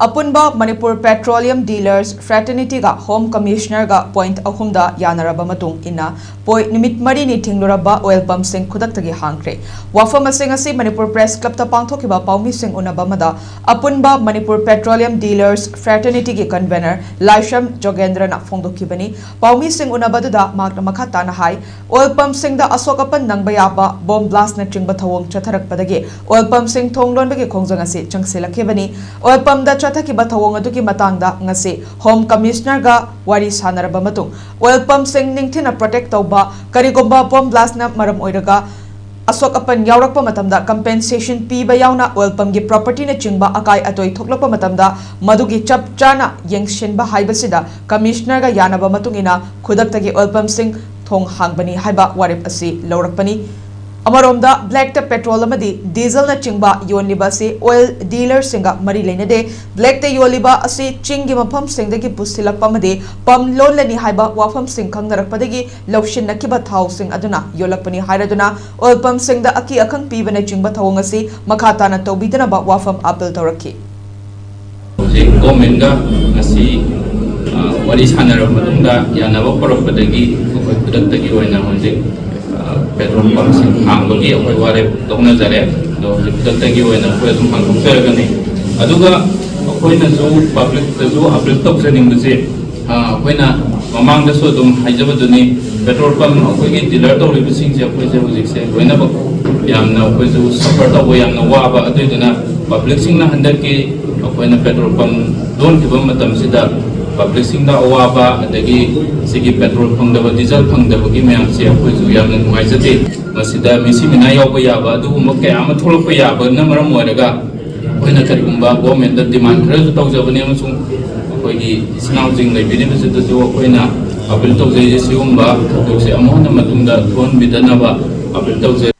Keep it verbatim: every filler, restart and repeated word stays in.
ꯑꯄꯨꯟꯕ Manipur petroleum ꯗꯤꯂꯔꯁ ꯐ꯭ꯔꯦꯇꯔꯅꯤꯇꯤꯒ home ꯀꯃꯤꯁꯅꯔꯒ point ꯑꯍꯨꯝꯗ ꯌꯥꯅꯔꯕ ꯃꯇꯨꯡ ꯏꯟꯅ ꯄꯣꯏ ꯅꯨꯃꯤꯠ ꯃꯔꯤꯅꯤ ꯊꯤꯡꯂꯨꯔꯕ ꯑꯣꯏꯜ ꯄꯝꯞꯁꯤꯡ ꯈꯨꯗꯛꯇꯒꯤ ꯍꯥꯡꯈ꯭ꯔꯦ꯫ ꯋꯥꯐꯝ ꯑꯁꯤꯡ ꯑꯁꯤ ꯃꯅꯤꯄꯨꯔ ꯄ꯭ꯔꯦꯁ ꯀ꯭ꯂꯕꯇ ꯄꯥꯡꯊꯣꯛꯈꯤꯕ ꯄꯥꯎꯃꯤꯁꯤꯡ ꯎꯅꯕ ꯑꯃꯗ ꯑꯄꯨꯟꯕ ꯃꯅꯤꯄꯨꯔ ꯄꯦꯇ꯭ꯔꯣꯂꯤꯌꯝ ꯗꯤꯂꯔꯁ ꯐ꯭ꯔꯦꯇꯔꯅꯤꯇꯤꯒꯤ ꯀꯟꯚꯦꯅꯔ ꯂꯥꯏꯁ꯭ꯔꯝ ꯖꯣꯒꯦꯟꯗ꯭ꯔꯅ ꯐꯣꯡꯗꯣꯛꯈꯤꯕꯅꯤ꯫ ꯄꯥꯎꯃꯤꯁꯤꯡ ꯎꯅꯕꯗꯨꯗ ꯃꯍꯥꯛꯅ ꯃꯈꯥ ꯇꯥꯅ ꯍꯥꯏ, ꯑꯣꯏꯜ ꯄꯝꯞꯁꯤꯡꯗ ꯑꯁꯣꯛ ꯑꯄꯟ ꯅꯪꯕ ꯌꯥꯕ ꯕꯣꯝ ꯕ꯭ꯂꯥꯁꯅꯆꯤꯡꯕ ꯊꯧꯑꯣꯡ ꯆꯠꯊꯔꯛꯄꯗꯒꯤ ꯑꯣꯏꯜ ꯄꯝꯞꯁꯤꯡ ꯊꯣꯡ ꯂꯣꯟꯕꯒꯤ ꯈꯣꯡꯖꯪ ꯑꯁꯤ ꯆꯪꯁꯤꯜꯂꯛꯈꯤꯕꯅꯤ꯫ ꯑꯣꯏꯜ ꯄꯝꯞꯗ ꯆꯠꯊꯈꯤꯕ ꯊꯧꯑꯣꯡ ꯑꯗꯨꯒꯤ ꯃꯇꯥꯡꯗ ꯉꯁꯤ ꯍꯣꯝ ꯀꯃꯤꯁꯅꯔꯒ ꯋꯥꯔꯤ ꯁꯥꯟꯅꯔꯕ ꯃꯇꯨꯡ ꯑꯣꯏꯜ ꯄꯝꯞꯁꯤꯡ ꯅꯤꯡꯊꯤꯅ ꯄ꯭ꯔꯣꯇꯦꯛ ꯇꯧꯕ, ꯀꯔꯤꯒꯨꯝꯕ ꯕꯣꯝ ꯕ꯭ꯂꯥꯁꯅ ꯃꯔꯝ ꯑꯣꯏꯔꯒ ꯑꯁꯣꯛ ꯑꯄꯟ ꯌꯥꯎꯔꯛꯄ ꯃꯇꯝꯗ ꯀꯝꯄꯦꯟꯁꯦꯁꯟ ꯄꯤꯕ ꯌꯥꯎꯅ ꯑꯣꯏꯜ ꯄꯝꯞꯒꯤ ꯄ꯭ꯔꯣꯄꯔꯇꯤꯅꯆꯤꯡꯕ ꯑꯀꯥꯏ ꯑꯇꯣꯏ ꯊꯣꯛꯂꯛꯄ ꯃꯇꯝꯗ ꯃꯗꯨꯒꯤ ꯆꯞ ꯆꯥꯅ ꯌꯦꯡꯁꯤꯟꯕ ꯍꯥꯏꯕꯁꯤꯗ ꯀꯃꯤꯁꯅꯔꯒ ꯌꯥꯅꯕ ꯃꯇꯨꯡ ꯏꯟꯅ ꯈꯨꯗꯛꯇꯒꯤ ꯑꯣꯏꯜ ꯄꯝꯞꯁꯤꯡ ꯊꯣꯡ ꯍꯥꯡꯕꯅꯤ ꯍꯥꯏꯕ ꯋꯥꯔꯦꯞ ꯑꯁꯤ ꯂꯧꯔꯛꯄꯅꯤ꯫ ꯑꯃꯔꯣꯝꯗ ꯕ꯭ꯂꯦꯛꯇ ꯄꯦꯇ꯭ꯔꯣꯜ ꯑꯃꯗꯤ ꯗꯤꯖꯜꯅꯆꯤꯡꯕ ꯌꯣꯜꯂꯤꯕ ꯑꯁꯤ ꯑꯣꯏꯜ ꯗꯤꯂꯔꯁꯤꯡꯒ ꯃꯔꯤ ꯂꯩꯅꯗꯦ꯫ ꯕ꯭ꯂꯦꯛꯇ ꯌꯣꯜꯂꯤꯕ ꯑꯁꯤ ꯆꯤꯡꯒꯤ ꯃꯐꯝꯁꯤꯡꯗꯒꯤ ꯄꯨꯁꯤꯜꯂꯛꯄ ꯑꯃꯗꯤ ꯄꯝꯞ ꯂꯣꯜꯂꯅꯤ ꯍꯥꯏꯕ ꯋꯥꯐꯝꯁꯤꯡ ꯈꯪꯅꯔꯛꯄꯗꯒꯤ ꯂꯧꯁꯤꯟꯅꯈꯤꯕ ꯊꯥꯎꯁꯤꯡ ꯑꯗꯨꯅ ꯌꯣꯜꯂꯛꯄꯅꯤ ꯍꯥꯏꯔꯗꯨꯅ ꯑꯣꯏꯜ ꯄꯝꯞꯁꯤꯡꯗ ꯑꯀꯤ ꯑꯈꯪ ꯄꯤꯕꯅꯆꯤꯡꯕ ꯊꯧꯑꯣꯡ ꯑꯁꯤ ꯃꯈꯥ ꯇꯥꯅ ꯇꯧꯕꯤꯗꯅꯕ ꯋꯥꯐꯝ ꯑꯥꯄꯤꯜ ꯇꯧꯔꯛꯈꯤ꯫ ꯍꯧꯖꯤꯛ ꯒꯣꯔꯃꯦꯟꯒ ꯉꯁꯤ, ꯑ, ꯋꯥꯔꯤ ꯁꯥꯟꯅꯔꯕ ꯃꯇꯨꯡꯗ ꯌꯥꯅꯕ ꯄꯨꯔꯛꯄꯗꯒꯤ ꯑꯩꯈꯣꯏ ꯈꯨꯗꯛꯇꯒꯤ ꯑꯣꯏꯅ ꯍꯧꯖꯤꯛ, ꯑ, ꯄꯦꯇ꯭ꯔꯣꯜ ꯄꯝꯞꯁꯤꯡ ꯍꯥꯡꯕꯒꯤ ꯑꯩꯈꯣꯏ ꯋꯥꯔꯦꯞ ꯂꯧꯅꯖꯔꯦ꯫ ꯑꯗꯣ ꯍꯧꯖꯤꯛ ꯈꯨꯗꯛꯇꯒꯤ ꯑꯣꯏꯅ ꯑꯩꯈꯣꯏ ꯑꯗꯨꯝ ꯍꯥꯡꯗꯣꯛꯆꯔꯒꯅꯤ꯫ ꯑꯗꯨꯒ ꯑꯩꯈꯣꯏꯅꯁꯨ ꯄꯕ꯭ꯂꯤꯛꯇꯁꯨ ꯑꯥꯄꯤꯜ ꯇꯧꯖꯅꯤꯡꯕꯁꯦ, ꯑ, ꯑꯩꯈꯣꯏꯅ ꯃꯃꯥꯡꯗꯁꯨ ꯑꯗꯨꯝ ꯍꯥꯏꯖꯕꯗꯨꯅꯤ, ꯄꯦꯇ꯭ꯔꯣꯜ ꯄꯝꯞ ꯑꯩꯈꯣꯏꯒꯤ ꯗꯤꯂꯔ ꯇꯧꯔꯤꯕꯁꯤꯡꯁꯦ ꯑꯩꯈꯣꯏꯁꯦ ꯍꯧꯖꯤꯛꯁꯦ ꯂꯣꯏꯅꯃꯛ ꯌꯥꯝꯅ ꯑꯩꯈꯣꯏꯁꯨ ꯁꯐꯔ ꯇꯧꯕ ꯌꯥꯝꯅ ꯋꯥꯕ, ꯑꯗꯨꯏꯗꯨꯅ ꯄꯕ꯭ꯂꯤꯛꯁꯤꯡꯅ ꯍꯟꯗꯛꯀꯤ ꯑꯩꯈꯣꯏꯅ ꯄꯦꯇ꯭ꯔꯣꯜ ꯄꯝꯞ ꯂꯣꯟꯈꯤꯕ ꯃꯇꯝꯁꯤꯗ ꯄꯕ꯭ꯂꯤꯛꯁꯤꯡꯗ ꯑꯋꯥꯕ, ꯑꯗꯒꯤ ꯁꯤꯒꯤ ꯄꯦꯇ꯭ꯔꯣꯜ ꯐꯪꯗꯕ, ꯗꯤꯖꯜ ꯐꯪꯗꯕꯒꯤ ꯃꯌꯥꯝꯁꯦ ꯑꯩꯈꯣꯏꯁꯨ ꯌꯥꯝꯅ ꯅꯨꯡꯉꯥꯏꯖꯗꯦ꯫ ꯃꯁꯤꯗ ꯃꯤꯁꯤ ꯃꯤꯅꯥ ꯌꯥꯎꯕ ꯌꯥꯕ ꯑꯗꯨꯒꯨꯝꯕ ꯀꯌꯥ ꯑꯃ ꯊꯣꯛꯂꯛꯄ ꯌꯥꯕꯅ ꯃꯔꯝ ꯑꯣꯏꯔꯒ ꯑꯩꯈꯣꯏꯅ ꯀꯔꯤꯒꯨꯝꯕ ꯒꯣꯔꯃꯦꯟꯗ ꯗꯤꯃꯥꯟ ꯈꯔꯁꯨ ꯇꯧꯖꯕꯅꯤ, ꯑꯃꯁꯨꯡ ꯑꯩꯈꯣꯏꯒꯤ ꯏꯆꯤꯟ ꯏꯅꯥꯎꯁꯤꯡ ꯂꯩꯕꯤꯔꯤꯕꯁꯤꯗꯁꯨ ꯑꯩꯈꯣꯏꯅ ꯑꯥꯄꯤꯜ ꯇꯧꯖꯩ, ꯁꯤꯒꯨꯝꯕ ꯊꯧꯗꯣꯛꯁꯦ ꯑꯃꯨꯛ ꯍꯟꯅ ꯃꯇꯨꯡꯗ ꯊꯣꯛꯍꯟꯕꯤꯗꯅꯕ ꯑꯥꯄꯤꯜ ꯇꯧꯖꯩ꯫